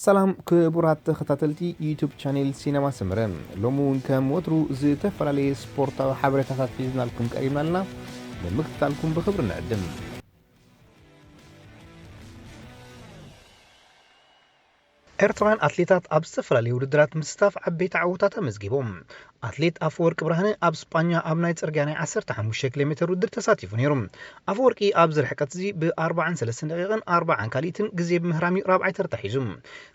ሰላም ክቡራት ተኸታተልቲ ዩቱብ ቻኔል ሲነማ ሰመረ፣ ሎሚ እውን ከም ወትሩ ዝተፈላለየ ስፖርታዊ ሓበሬታታት ሒዝናልኩም ቀሪብና ኣለና። ንምክትታልኩም ብኽብሪ ንዕድም። ኤርትራውያን ኣትሌታት ኣብ ዝተፈላለዩ ውድድራት ምስታፍ ዓበይቲ ዓወታት ኣመዝጊቦም። ኣትሌት ኣፈወርቂ ብርሃነ ኣብ ስጳኛ ኣብ ናይ ጽርግያ ናይ ዓሰርተ ሓሙሽተ ኪሎ ሜተር ውድድር ተሳቲፉ ነይሩ። ኣፈወርቂ ኣብዚ ርሕቀት እዚ ብ ኣርባዓን ሰለስተን ደቂቕን ኣርባዓን ካልኢትን ግዜ ብምህራም እዩ ራብዓይ ተርታ ሒዙ።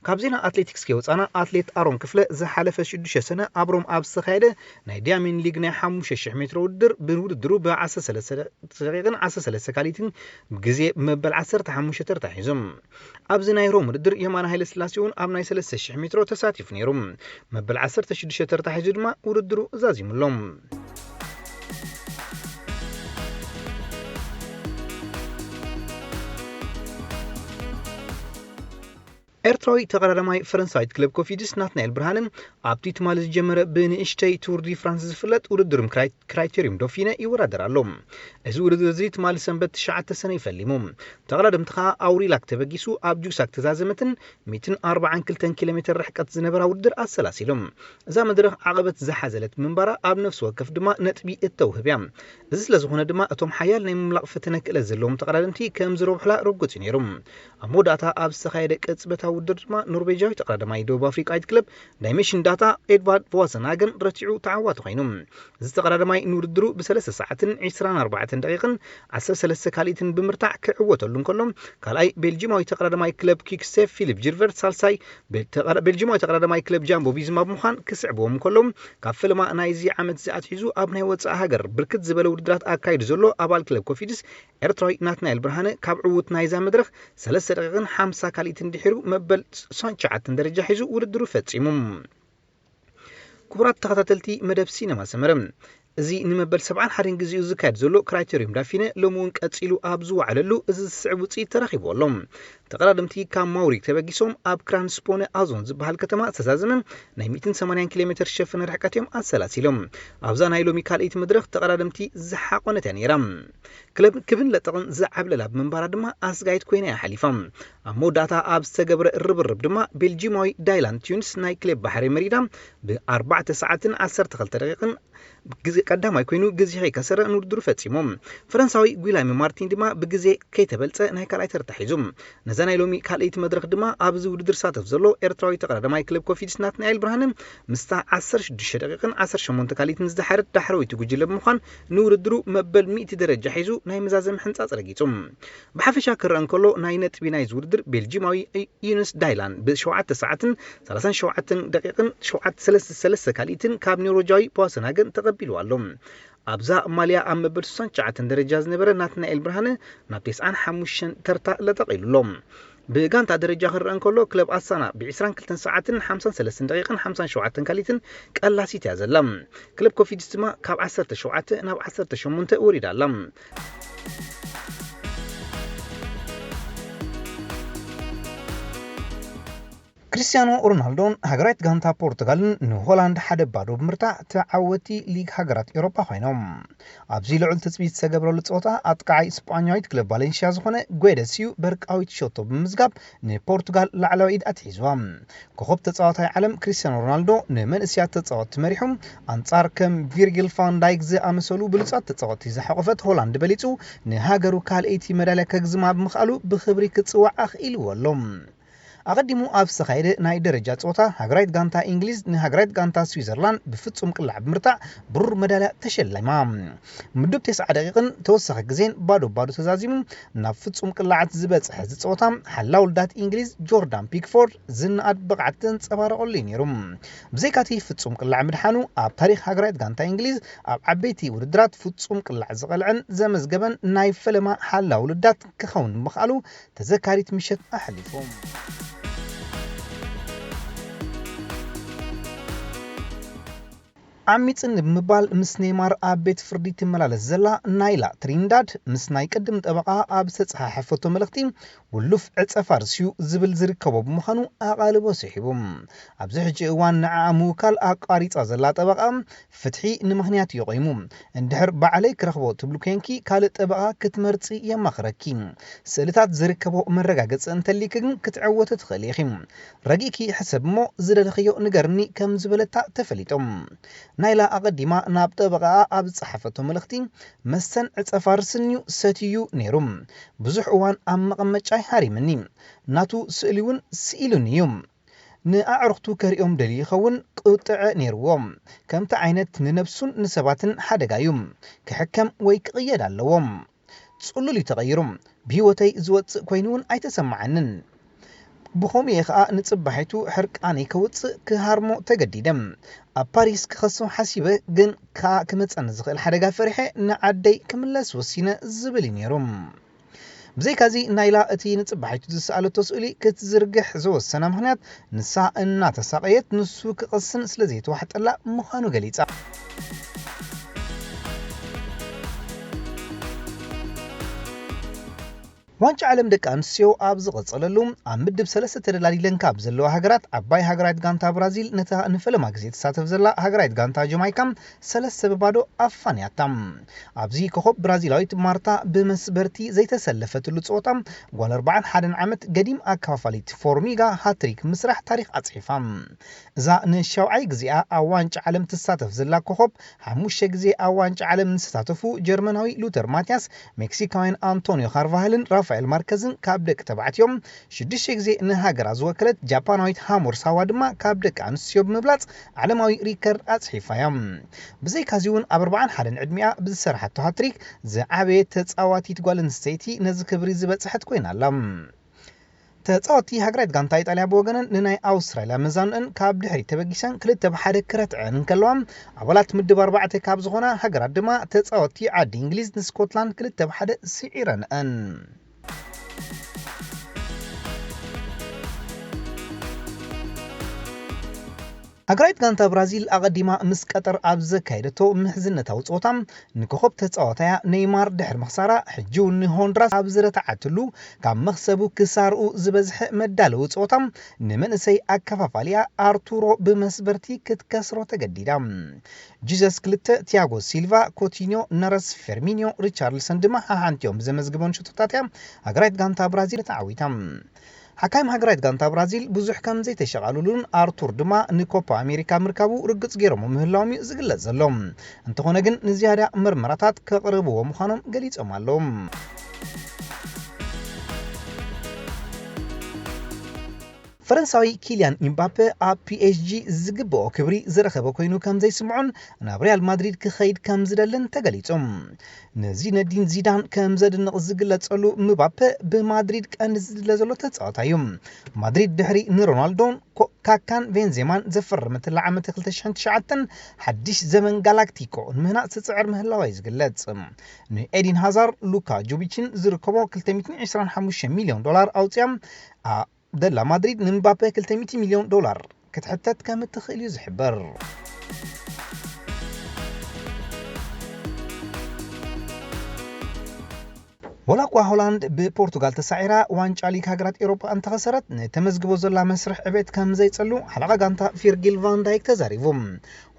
ካብ ዜና ኣትሌቲክስ ከይወጻና፣ ኣትሌት ኣሮን ክፍለ ዝሓለፈ ሽዱሽተ ሰነ ኣብ ሮም ኣብ ዝተኻየደ ናይ ዳያመንድ ሊግ ናይ ሓሙሽተ ሽሕ ሜትሮ ውድድር ብውድድሩ ብ ዓሰርተ ሰለስተ ደቂቕን ዓሰርተ ሰለስተ ካልኢትን ግዜ መበል ዓሰርተ ሓሙሽተ ተርታ ሒዙ። ኣብዚ ናይ ሮም ውድድር የማነ ሃይለስላሴ እውን ኣብ ናይ ሰለስተ ሽሕ ሜትሮ ተሳቲፉ ነይሩ። መበል ዓሰርተ ሽዱሽተ ተርታ ሒዙ ድማ ውድድሩ ዛዚሙ ኣሎ። ኤርትራዊ ተቐዳዳማይ ፈረንሳዊት ክለብ ኮፊድስ ናትናኤል ብርሃነ ኣብቲ ትማሊ ዝጀመረ ብንእሽተይ ቱር ዲ ፍራንስ ዝፍለጥ ውድድር ክራይ-፣ ክራይቴሪዩም ዶፊነ ይወዳደር ኣሎ። እዚ ውድድር እዚ ትማሊ ሰንበት ትሽዓተ ሰነ ይፈሊሙ። ተቐዳደምቲ ከኣ ኣውሪላክ ተበጊሱ ኣብ ጁሳክ ተዛዘመትን ሚእትን ኣርባዓን ክልተን ኪሎ ሜተር ርሕቀት ዝነበራ ውድድር ኣሰላሲሎም። እዛ መድረኽ ዓቐበት ዝሓዘለት ምንባራ ኣብ ነፍሲ ወከፍ ድማ ነጥቢ እተውህብ እያ። እዚ ስለ ዝኾነ ድማ እቶም ሓያል ናይ ምምላቕ ፈተነ ክእለት ዘለዎም ተቐዳደምቲ ከም ዝረብሑላ ርጉጽ እዩ ነይሩ። ኣብ መወዳእታ ኣብ ዝተኻየደ ቅጽበታዊ ውድድር ድማ ኖርቬጃዊ ተቐዳዳማይ ደቡብ ኣፍሪቃዊት ክለብ ዳይሜሽን ዳታ ኤድቫርድ ቮሰንሃገን ረቲዑ ተዓዋቲ ኮይኑ። እዚ ተቐዳዳማይ ንውድድሩ ብሰለስተ ሰዓትን ዕስራን ኣርባዕተን ደቂቕን ዓሰርተ ሰለስተ ካልኢትን ብምርታዕ ክዕወተሉ እንከሎ፣ ካልኣይ ቤልጂማዊ ተቐዳዳማይ ክለብ ኪክስቴፍ ፊሊፕ ጂልቨርት፣ ሳልሳይ ቤል-፣ ተቐዳ-፣ ቤልጂማዊ ተቐዳዳማይ ክለብ ጃምቦ ቪዝማ ብምዃን ክስዕብዎም እንከሎ፣ ካብ ፈለማ ናይዚ ዓመት እዚ ኣትሒዙ ኣብ ናይ ወጻኢ ሃገር ብርክት ዝበለ ውድድራት ኣካይዱ ዘሎ ኣባል ክለብ ኮፊድስ ኤርትራዊ ናትናኤል ብርሃነ ካብ ዕዉት ናይዛ መድረኽ ሰለስተ ደቂቕን ሓምሳ ካልኢትን ድሒሩ መበል ሱሳን ትሽዓተን ደረጃ ሒዙ ውድድሩ ፈጺሙ። ክቡራት ተኸታተልቲ መደብ ሲነማ ሰመረ፣ እዚ ንመበል ሰብዓን ሓደን ግዜኡ ዝካየድ ዘሎ ክራይቴሪዩም ዳፊነ ሎሚ እውን ቀጺሉ ኣብ ዝወዓለሉ እዚ ዝስዕብ ውጽኢት ተረኺቡ ኣሎ። ተቐዳደምቲ ካብ ማውሪክ ተበጊሶም ኣብ ክራንስፖነ ኣዞን ዝበሃል ከተማ ዝተዛዘመ ናይ ሚእትን ሰማንያን ኪሎ ሜተር ዝሸፈነ ርሕቀት እዮም ኣሰላሲሎም። ኣብዛ ናይ ሎሚ ካልኣይቲ መድረኽ ተቐዳደምቲ ዝሓቖነት እያ ነይራ። ክለብ ክብን ለጠቕን ዝዓብለላ ብምንባራ ድማ ኣስጋይት ኮይና እያ ሓሊፋ። ኣብ መወዳእታ ኣብ ዝተገብረ ርብርብ ድማ ቤልጂማዊ ዳይላን ቲዩንስ ናይ ክለብ ባሕሪ መሪዳ ብኣርባዕተ ሰዓትን ዓሰርተ ክልተ ደቂቕን ግዜ ቀዳማይ ኮይኑ ግዜ ከይከሰረ ንውድድሩ ፈጺሙ። ፈረንሳዊ ጒላሚ ማርቲን ድማ ብግዜ ከይተበልጸ ናይ ካልኣይ ተርታ ሒዙ። ነዛ ናይ ሎሚ ካልኣይቲ መድረኽ ድማ ኣብዚ ውድድር ዝሳተፍ ዘሎ ኤርትራዊ ተቐዳዳማይ ክለብ ኮፊድስ ናትናኤል ብርሃነ ምስታ ዓሰርተ ሽዱሽተ ደቂቕን ዓሰርተ ሸሞንተ ካልኢትን ዝደሓረት ዳሕረወይቲ ጉጅለ ብምዃን ንውድድሩ መበል ሚእቲ ደረጃ ሒዙ ናይ መዛዘሚ ሕንጻጽ ረጊጹ። ብሓፈሻ ክረአ እንከሎ ናይ ነጥቢ ናይዚ ውድድር ቤልጂማዊ ዩንስ ዳይላን ብሸውዓተ ሰዓትን ሰላሳን ሸውዓተን ደቂቕን ሸውዓተ ሰለስተ ሰለስተ ካልኢትን ካብ ኖርወጃዊ ፖሰንሃገን ተቐቢሉ ኣሎ። ኣብዛ ማልያ ኣብ መበል ሱሳን ትሽዓተን ደረጃ ዝነበረ ናትናኤል ብርሃነ ናብ ተስዓን ሓሙሽተን ተርታ ለጠቒሉ ኣሎ። ብጋንታ ደረጃ ክረአ እንከሎ ክለብ ኣሳና ብዕስራን ክልተን ሰዓትን ሓምሳን ሰለስተን ደቂቕን ሓምሳን ሸውዓተን ካልኢትን ቀላሲት እያ ዘላ። ክለብ ኮፊድስ ድማ ካብ ዓሰርተ ሸውዓተ ናብ ዓሰርተ ሸሞንተ ወሪዳ ኣላ። ክርስቲያኖ ሮናልዶን ሃገራዊት ጋንታ ፖርቱጋልን ንሆላንድ ሓደ ባዶ ብምርታዕ ተዓወቲ ሊግ ሃገራት ኤውሮጳ ኮይኖም። ኣብዚ ልዑል ትጽቢት ዝተገብረሉ ጸወታ ኣጥቃዓይ ስጳኛዊት ክለብ ቫሌንሽያ ዝኾነ ጓደስ እዩ በርቃዊት ሸቶ ብምምዝጋብ ንፖርቱጋል ላዕለዋይ ኢድ ኣትሒዝዋ። ኮኸብ ተጻዋታይ ዓለም ክርስቲያኖ ሮናልዶ ንመንእስያት ተጻወትቲ መሪሑ ኣንጻር ከም ቪርጊል ፋን ዳይክ ዝኣመሰሉ ብሉጻት ተጻወትቲ ዝሓቖፈት ሆላንድ በሊጹ ንሃገሩ ካልኣይቲ መዳልያ ከግዝማ ብምኽኣሉ ብኽብሪ ክጽዋዕ ኣኽኢልዎ ኣሎ። ኣቐዲሙ ኣብ ዝተኻየደ ናይ ደረጃ ጸወታ ሃገራዊት ጋንታ እንግሊዝ ንሃገራዊት ጋንታ ስዊዘርላንድ ብፍጹም ቅላዕ ብምርታዕ ብሩር መዳልያ ተሸሊማ። ምዱብ ተስዓ ደቂቕን ተወሳኺ ግዜን ባዶ ባዶ ተዛዚሙ ናብ ፍጹም ቅላዓት ዝበጽሐ እዚ ጸወታ ሓላው ልዳት እንግሊዝ ጆርዳን ፒክፎርድ ዝነኣድ ብቕዓት ዘንጸባረቐሉ እዩ ነይሩ። ብዘይካቲ ፍጹም ቅላዕ ምድሓኑ ኣብ ታሪኽ ሃገራዊት ጋንታ እንግሊዝ ኣብ ዓበይቲ ውድድራት ፍጹም ቅላዕ ዝቐልዐን ዘመዝገበን ናይ ፈለማ ሓላው ልዳት ክኸውን ብምኽኣሉ ተዘካሪት ምሸት ኣሕሊፉ። ዓሚጽኒ ብምባል ምስ ኔይማር ኣብ ቤት ፍርዲ ትመላለስ ዘላ ናይላ ትሪንዳድ፣ ምስ ናይ ቅድም ጠበቓ ኣብ ዝተጸሓሐፈቶ መልእኽቲ፣ ውሉፍ ዕጸ ፋርስ'ዩ ዝብል ዝርከቦ ብምዃኑ ኣቓልቦ ስሒቡ። ኣብዚ ሕጂ እዋን ንዓኣ ምውካል ኣቋሪጻ ዘላ ጠበቓ፣ ፍትሒ ንምኽንያት እዩ ቆይሙ። እንድሕር ባዕለይ ክረኽቦ ትብሉ ኮንኪ፣ ካልእ ጠበቓ ክትመርጺ የማኽረኪ። ስእልታት ዝርከቦ መረጋገጺ እንተሊኪ ግን ክትዕወቲ ትኽእሊ ኢኺ። ረጊእኪ ሕሰብ እሞ ዝደለኽዮ ንገርኒ ከም ዝበለታ ተፈሊጦም። ናይላ ኣቐዲማ ናብ ጠበቓኣ ኣብ ዝጸሓፈቶ መልእኽቲ፣ መስተን ዕጸ ፋርስን'ዩ ሰትዩ ነይሩ። ብዙሕ እዋን ኣብ መቐመጫይ ሃሪምኒ። ናቱ ስእሊ እውን ስኢሉኒ እዩ። ንኣዕሩኽቱ ከርእዮም ደልዩ ይኸውን፣ ቁጥዐ ነይርዎ። ከምቲ ዓይነት ንነብሱን ንሰባትን ሓደጋ እዩ። ክሕከም ወይ ክቕየድ ኣለዎ። ጽሉል እዩ ተቐይሩ። ብህይወተይ ዝወጽእ ኮይኑ እውን ኣይተሰማዓንን። ብኸምኡ እየ ኸኣ ንጽባሒቱ ሕርቃነይ ከውጽእ ክሃርሞ ተገዲደ። ኣብ ፓሪስ ክኸሶ ሓሲበ፣ ግን ከኣ ክመጸኒ ዝኽእል ሓደጋ ፈሪሐ ንዓደይ ክምለስ ወሲነ ዝብል እዩ ነይሩ። ብዘይካዚ ናይላ እቲ ንጽባሒቱ ዝሰኣለቶ ስእሊ ክትዝርግሕ ዝወሰና ምኽንያት ንሳ እናተሳቐየት ንሱ ክቕስን ስለ ዘይተዋሕጠላ ምዃኑ ገሊጻ። ዋንጫ ዓለም ደቂ ኣንስትዮ ኣብ ዝቐጸለሉ፣ ኣብ ምድብ ሰለስተ ተደላዲለን ካብ ዘለዋ ሃገራት፣ ዓባይ ሃገራዊት ጋንታ ብራዚል ነታ ንፈለማ ግዜ ትሳተፍ ዘላ ሃገራዊት ጋንታ ጀማይካ ሰለስተ ብባዶ ኣፋንያታ። ኣብዚ ኮኾብ ብራዚላዊት ማርታ ብመስበርቲ ዘይተሰለፈትሉ ጸወታ፣ ጓል ኣርባዓን ሓደን ዓመት ገዲም ኣከፋፋሊት ፎርሚጋ ሃትሪክ ምስራሕ ታሪኽ ኣጽሒፋ። እዛ ንሻውዓይ ግዜኣ ኣብ ዋንጫ ዓለም ትሳተፍ ዘላ ኮኾብ፣ ሓሙሽተ ግዜ ኣብ ዋንጫ ዓለም ንዝተሳተፉ ጀርመናዊ ሉተር ማትያስ፣ ሜክሲካውያን ኣንቶኒዮ ካርቫሃልን ራፋኤል ማርከዝን ካብ ደቂ ተባዕትዮ፣ ሽዱሽተ ግዜ ንሃገራ ዝወከለት ጃፓናዊት ሃሞር ሳዋ ድማ ካብ ደቂ ኣንስትዮ ብምብላጽ ዓለማዊ ሪከርድ ኣጽሒፋ እያ። ብዘይካዚ እውን ኣብ ኣርባዓን ሓደን ዕድሚኣ ብዝሰርሓቶ ሃትሪክ ዝዓበየት ተጻዋቲት ጓል ኣንስተይቲ ነዚ ክብሪ ዝበጽሐት ኮይና ኣላ። ተጻወትቲ ሃገራዊት ጋንታ ኢጣልያ ብወገነን ንናይ ኣውስትራልያ መዛንኦን ካብ ድሕሪት ተበጊሰን ክልተ ብ ሓደ ክረትዐን እንከለዋ፣ ኣባላት ምድብ ኣርባዕተ ካብ ዝኾና ሃገራት ድማ ተጻወትቲ ዓዲ እንግሊዝ ንስኮትላንድ ክልተ ብ ሓደ ስዒረንአን። ሃገራዊት ጋንታ ብራዚል ኣቐዲማ ምስ ቀጠር ኣብ ዘካየደቶ ምሕዝነታዊ ጸወታ፣ ንኮኸብ ተጻዋታያ ኔይማር ድሕሪ ምኽሳራ፣ ሕጂ እውን ንሆንድራስ ኣብ ዝረትዓትሉ፣ ካብ መኽሰቡ ክሳርኡ ዝበዝሐ መዳለዊ ጸወታ፣ ንመንእሰይ ኣከፋፋሊኣ ኣርቱሮ ብመስበርቲ ክትከስሮ ተገዲዳ። ጂሰስ ክልተ፣ ቲያጎ ሲልቫ፣ ኮቲኞ፣ ነረስ፣ ፌርሚኒዮ፣ ሪቻርልሰን ድማ ሓሓንቲኦም ብዘመዝግቦን ሽቶታት እያ ሃገራዊት ጋንታ ብራዚል ተዓዊታ። ሓካይም ሃገራዊት ጋንታ ብራዚል ብዙሕ ከም ዘይተሸቓሉሉን ኣርቱር ድማ ንኮፓ ኣሜሪካ ምርካቡ ርግጽ ገይሮሞ ምህላዎም እዩ ዝግለጽ ዘሎ። እንተኾነ ግን ንዝያዳ መርመራታት ከቕርብዎ ምዃኖም ገሊጾም ኣለዉ። ፈረንሳዊ ኪልያን ኢምባፔ ኣብ ፒ ኤስ ጂ ዝግብኦ ክብሪ ዝረኸበ ኮይኑ ከም ዘይስምዖን ናብ ሪያል ማድሪድ ክኸይድ ከም ዝደልን ተገሊጹ። ንዚነዲን ዚዳን ከም ዘድንቕ ዝግለጸሉ ምባፔ ብማድሪድ ቀንዲ ዝድለ ዘሎ ተጻዋታይ እዩ። ማድሪድ ድሕሪ ንሮናልዶን ኮ-፣ ካካን ቤንዜማን ዘፈረመትላ ዓመት ክልተ ሽሕን ትሽዓተን ሓድሽ ዘመን ጋላክቲኮ ንምህናጽ ትጽዕር ምህላዋ እዩ ዝግለጽ። ንኤዲን ሃዛር፣ ሉካ ጆቪችን ዝርከቦ ክልተ ሚእትን ዕስራን ሓሙሽተ ሚልዮን ዶላር ኣውጽያ ኣ-፣ ደላ ማድሪድ ንምባፔ ክልተ ሚእቲ ሚልዮን ዶላር ክትሕተት ከም እትኽእል እዩ ዝሕበር። ወላ እኳ ሆላንድ ብፖርቱጋል ተሳዒራ ዋንጫ ሊግ ሃገራት ኤውሮጳ እንተኸሰረት፣ ንተመዝግቦ ዘላ መስርሕ ዕቤት ከም ዘይጸሉ ሓለቓ ጋንታ ፊርጊል ቫን ዳይክ ተዛሪቡ።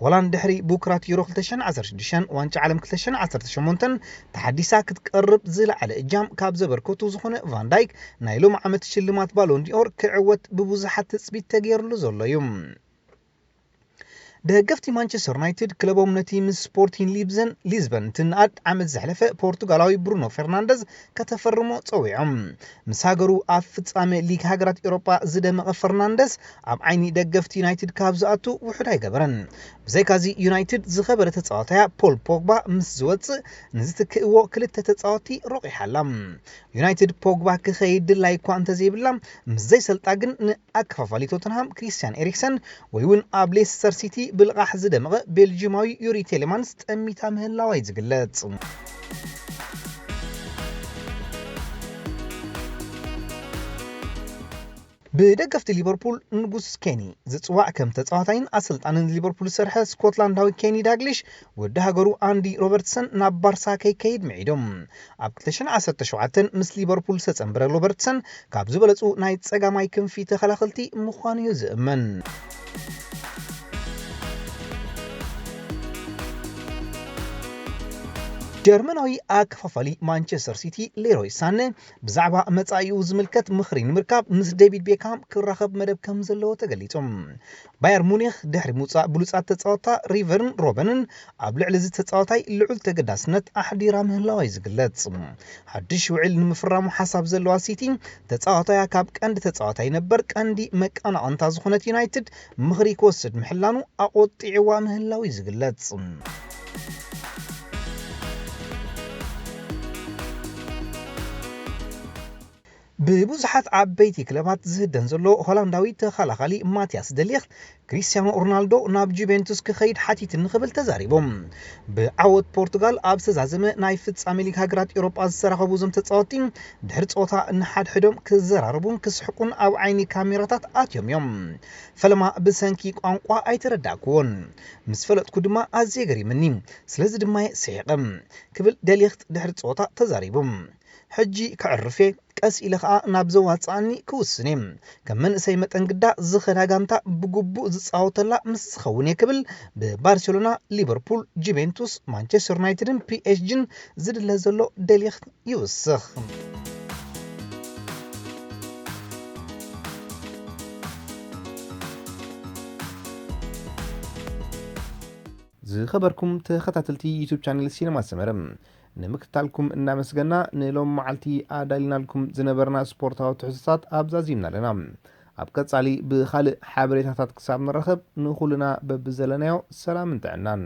ሆላንድ ድሕሪ ቡክራት ዩሮ ክልተ ሽሕን ዓሰርተ ሽዱሽተን ዋንጫ ዓለም ክልተ ሽሕን ዓሰርተ ሸሞንተን ተሓዲሳ ክትቀርብ ዝለዓለ እጃም ካብ ዘበርከቱ ዝኾነ ቫን ዳይክ፣ ናይ ሎም ዓመት ሽልማት ባሎን ዲኦር ክዕወት ብብዙሓት ትጽቢት ተገይርሉ ዘሎ እዩ። ደገፍቲ ማንቸስተር ዩናይትድ ክለቦም ነቲ ምስ ስፖርቲን ሊብዘን፣ ሊዝበን እንትንኣድ ዓመት ዘሕለፈ ፖርቱጋላዊ ብሩኖ ፈርናንደዝ ከተፈርሞ ጸዊዖም። ምስ ሃገሩ ኣብ ፍጻመ ሊግ ሃገራት ኤውሮጳ ዝደመቐ ፈርናንደዝ ኣብ ዓይኒ ደገፍቲ ዩናይትድ ካብ ዝኣቱ ውሑድ ኣይገበረን። ብዘይካዚ ዩናይትድ ዝኸበረ ተጻዋታያ ፖል ፖግባ ምስ ዝወጽእ ንዝትክእዎ ክልተ ተጻወትቲ ሮቒሓ ኣላ። ዩናይትድ ፖግባ ክኸይድ ድላይ እኳ እንተዘይብላ፣ ምስ ዘይሰልጣ ግን ንኣከፋፋሊ ቶተንሃም ክሪስቲያን ኤሪክሰን ወይ እውን ኣብ ሌስተር ሲቲ ብልቓሕ ዝደመቐ ቤልጂማዊ ዩሪ ቴሌማንስ ጠሚታ ምህላዋ እዩ ዝግለጽ። ብደገፍቲ ሊቨርፑል ንጉስ ኬኒ ዝጽዋዕ ከም ተጻዋታይን ኣሰልጣንን ሊቨርፑል ዝሰርሐ ስኮትላንዳዊ ኬኒ ዳግሊሽ፣ ወዲ ሃገሩ ኣንዲ ሮበርትሰን ናብ ባርሳ ከይከይድ ምዒዶም። ኣብ ክልተ ሽሕን ዓሰርተ ሸውዓተን ምስ ሊቨርፑል ዝተጸንበረ ሮበርትሰን ካብ ዝበለጹ ናይ ጸጋማይ ክንፊ ተኸላኸልቲ ምዃኑ እዩ ዝእመን። ጀርመናዊ ኣከፋፋሊ ማንቸስተር ሲቲ ሌሮይ ሳነ ብዛዕባ መጻኢኡ ዝምልከት ምኽሪ ንምርካብ ምስ ዴቪድ ቤካም ክራኸብ መደብ ከም ዘለዎ ተገሊጹ። ባየር ሙኒኽ ድሕሪ ምውጻእ ብሉጻት ተጻወታ ሪቨርን ሮበንን ኣብ ልዕሊ እዚ ተጻዋታይ ልዑል ተገዳስነት ኣሕዲራ ምህላዋ እዩ ዝግለጽ። ሓድሽ ውዕል ንምፍራሙ ሓሳብ ዘለዋ ሲቲ፣ ተጻዋታያ ካብ ቀንዲ ተጻዋታይ ነበር ቀንዲ መቀናቐንታ ዝኾነት ዩናይትድ ምኽሪ ክወስድ ምሕላኑ ኣቖጢዕዋ ምህላው እዩ ዝግለጽ። ብብዙሓት ዓበይቲ ክለባት ዝህደን ዘሎ ሆላንዳዊ ተኸላኻሊ ማቲያስ ደሊኽት፣ ክሪስቲያኖ ሮናልዶ ናብ ጁቬንቱስ ክኸይድ ሓቲትኒ ክብል ተዛሪቡ። ብዓወት ፖርቱጋል ኣብ ዝተዛዘመ ናይ ፍጻሜ ሊግ ሃገራት ኤውሮጳ ዝተራኸቡ እዞም ተጻወትቲ፣ ድሕሪ ጸወታ ንሓድሕዶም ክዘራረቡን ክስሕቁን ኣብ ዓይኒ ካሜራታት ኣትዮም እዮም። ፈለማ ብሰንኪ ቋንቋ ኣይተረዳእኩዎን። ምስ ፈለጥኩ ድማ ኣዝየ ገሪምኒ። ስለዚ ድማ እየ ስሒቐ፣ ክብል ደሊኽት ድሕሪ ጸወታ ተዛሪቡ። ሕጂ ከዕርፍ እየ፣ ቀስ ኢለ ኸኣ ናብ ዘዋጽኣኒ ክውስን እየ። ከም መንእሰይ መጠን ግዳ ዝኸዳ ጋንታ ብግቡእ ዝጻወተላ ምስ ዝኸውን እየ ክብል ብባርሴሎና፣ ሊቨርፑል፣ ጁቬንቱስ፣ ማንቸስተር ዩናይትድን ፒኤስጂን ዝድለ ዘሎ ደሊኽት ይውስኽ። ዝኸበርኩም ተኸታተልቲ ዩቱብ ቻነል ሲነማ ሰመረ፣ ንምክትታልኩም እናመስገና፣ ንሎም መዓልቲ ኣዳሊናልኩም ዝነበርና ስፖርታዊ ትሕዝቶታት ኣብዛዚምና ኣለና። ኣብ ቀጻሊ ብኻልእ ሓበሬታታት ክሳብ ንራኸብ፣ ንኹልና በብዘለናዮ ሰላምን ጥዕናን።